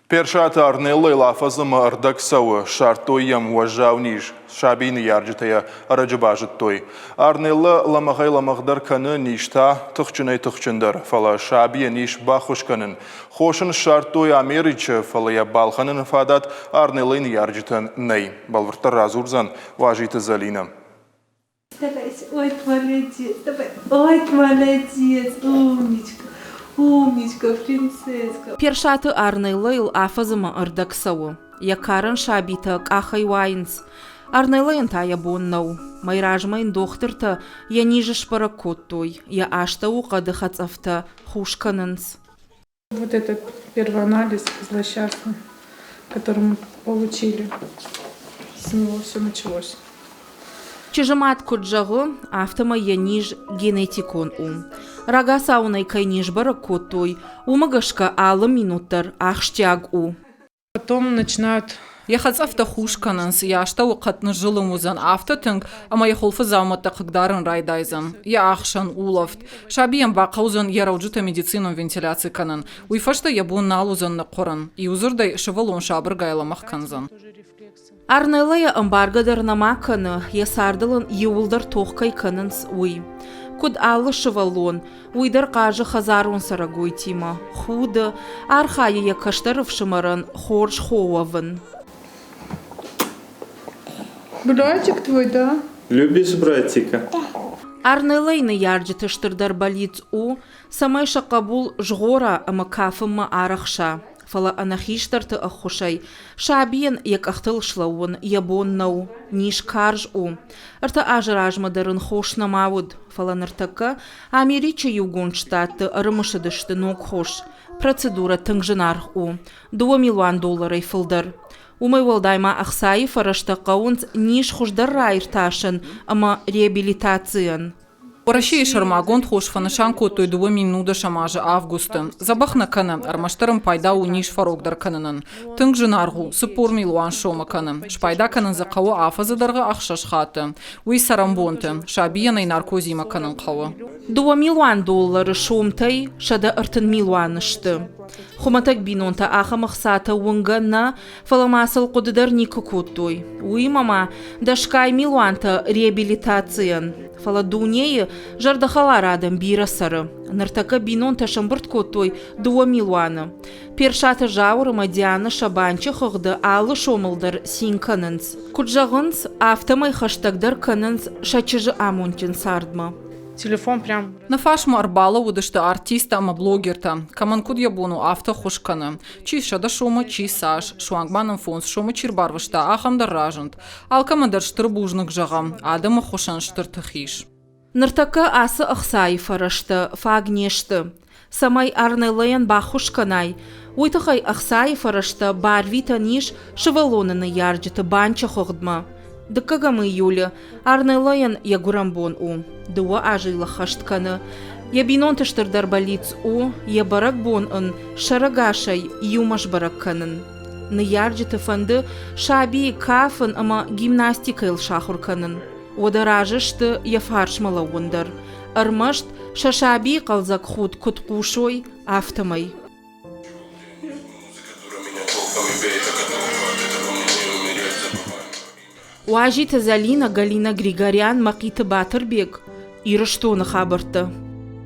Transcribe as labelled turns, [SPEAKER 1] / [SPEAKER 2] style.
[SPEAKER 1] Персаты Арнеллайыл афӕдзы ӕмӕ ӕрдӕг цӕуы, ссардтой йӕм уӕззау низ. Сабийы ныййарджытӕ йӕ ӕрӕджы базыдтой. Арнелла лӕмӕгъӕй-лӕмӕгъдӕр кӕны, низ та тыхджынӕй-тыхджындӕр. Фӕлӕ сабийӕн ис баххуыс кӕнын. Хос ын ссардтой Америчы, фӕлӕ йӕ балхӕныны фадат Арнеллайы ныййарджытӕн нӕй. Бӕлвырддӕр радзурдзӕн Уазиты Зӕлинӕ.
[SPEAKER 2] Давай, ой, молодец, давай, ой, молодец, умничка, умничка, принцесска.
[SPEAKER 3] Персаты Арнеллайыл афӕдзы ӕмӕ ӕрдӕг цӕуы. Йӕ карӕн сабитӕ къахӕй уайынц. Арнеллайӕн та йӕ бон нӕу. Мӕй размӕ йын дохтыртӕ йӕ низ сбӕрӕг кодтой, йӕ астӕуы хъӕды хӕцъӕфтӕ хус кӕнынц.
[SPEAKER 2] Вот этот первый анализ злосчастный, который мы получили, с него все началось.
[SPEAKER 3] Чызджы мад куыд зӕгъы, афтӕмӕй йӕ низ генетикон у. Рагацау ын ӕй кӕй не сбӕрӕг кодтой, уымӕ гӕсгӕ алы минут дӕр ахсджиаг у.
[SPEAKER 2] Потом начинают
[SPEAKER 4] Йӕ хӕцъӕфтӕ хус кӕнынц, йӕ астӕуы хъӕд ныззылын уыдзӕн афтӕ тынг, ӕмӕ йӕ хуылфы дзаумӕттӕ хъыгдарын райдайдзӕн. Йӕ ахсӕн, улӕфт. Сабийӕн бахъӕудзӕн йӕ рӕуджытӕ медицинон вентиляци кӕнын. Уый фӕстӕ йӕ бон нал уыдзӕн ныхъхъуырын. Иудзырдӕй, сывӕллон сабыргай лӕмӕгъ кӕндзӕн.
[SPEAKER 3] Арнелла йӕ ӕмбаргӕ дӕр нӕма кӕны, йӕ цардыл ын иууылдӕр тох кӕй кӕнынц, уый. Куыд алы сывӕллон, Уый дӕр хъазы хӕдзарон цӕрӕгойтимӕ, худы, архайы йӕ кӕстӕр ӕфсымӕрӕн хорз хо уӕвын.
[SPEAKER 2] Братик твой, да?
[SPEAKER 5] Любишь братика?
[SPEAKER 3] Арнеллайы ныййарджыты стырдӕр бӕллиц у, цӕмӕй сӕ хъӕбул згъора ӕмӕ кафынмӕ арӕхса. Фӕлӕ ӕнӕ хистӕрты ӕххуысӕй сабийӕн йӕ къӕхтыл слӕууын йӕ бон нӕу, низ карз у. Ӕртӕ азы размӕ дӕр ын хос нӕма уыд, фӕлӕ ныртӕккӕ Америчы Иугонд Штатты ӕрымысыдысты ног хос. Процедурӕ тынг зынаргъ у, 2 милуан долларӕй фылдӕр. Уымӕй уӕлдай ма ӕхцайы фӕрӕзтӕ хъӕуынц низ хуыздӕр раиртасын ӕмӕ реабилитацийӕн.
[SPEAKER 4] Уӕрӕсейы сӕрмагонд хос фӕнысан кодтой 2010 азы августы. Дзӕбӕх нӕ кӕны, ӕрмӕстдӕр ын пайда у низ фӕрогдӕр кӕнынӕн. Тынг зынаргъ у, 40 милуан сомы кӕны. Спайда кӕнын дзы хъӕуы афӕдзы дӕргъы ӕхсӕз хатты. Уый цӕрӕнбонты. Сабийӕн ӕй наркозимӕ кӕнын хъӕуы.
[SPEAKER 3] 2 милуан доллары сомтӕй 130 милуаны сты. Хуымӕтӕг бинонтӕ ахӕм ӕхцатӕ уынгӕ нӕ, фӕлӕ ма сыл хъуыды дӕр никуы кодтой. Уыимӕ ма дӕсгай милуантӕ реабилитацийӕн. Фӕлӕ дунейы зӕрдӕхӕлар адӕм бирӕ цӕры. Ныртӕккӕ бинонтӕ сӕмбырд кодтой 2 милуаны. Персаты Зауыр ӕмӕ Диана Сабанчы хыгъды алы сомыл дӕр цин кӕнынц. Куыд зӕгъынц, афтӕмӕй хӕстӕгдӕр кӕнынц сӕ чызджы амондджын цардмӕ.
[SPEAKER 2] Телефон прям.
[SPEAKER 4] Нӕ фарсмӕ ӕрбалӕууыдысты артисттӕ ӕмӕ блогертӕ. Кӕмӕн куыд йӕ бон у, афтӕ ххуыс кӕны. Чи 100 сомы, чи цас, суанг ма нын 5 сомы чи рбарвыста, ахӕм дӕр разынд. Алкӕмӕн дӕр стыр бузныг зӕгъӕм, адӕмы ххуысӕн стыр тых ис.
[SPEAKER 3] Ныртӕккӕ ацы ӕхцайы фӕрӕзтӕ фаг не сты. Цӕмӕй Арнеллайӕн баххуыс кӕнай, уый тыххӕй ӕхцайы фӕрӕзтӕ барвитӕн ис сывӕллоны ныййарджыты банчы хыгъдмӕ. Дыккӕгӕм июлы Арнеллайӕн йӕ гуырӕнбон у. 2 азы йыл ӕххӕст кӕны. Йӕ бинонты стырдӕр бӕллиц у йӕ бӕрӕгбон ын сӕрӕгасӕй иумӕ сбӕрӕг кӕнын. Ныййарджыты фӕнды сабийы кафын ӕмӕ гимнастикӕйыл сахуыр кӕнын. Уӕдӕ разы сты йӕ фарсмӕ лӕууын дӕр. Ӕрмӕст сӕ сабийы хъӕлдзӕг худт куыд хъусой, афтӕмӕй. Уазиты Зӕлинӕ, Галина Григорян, Мӕхъиты Батырбег, Ирыстоны хабӕрттӕ.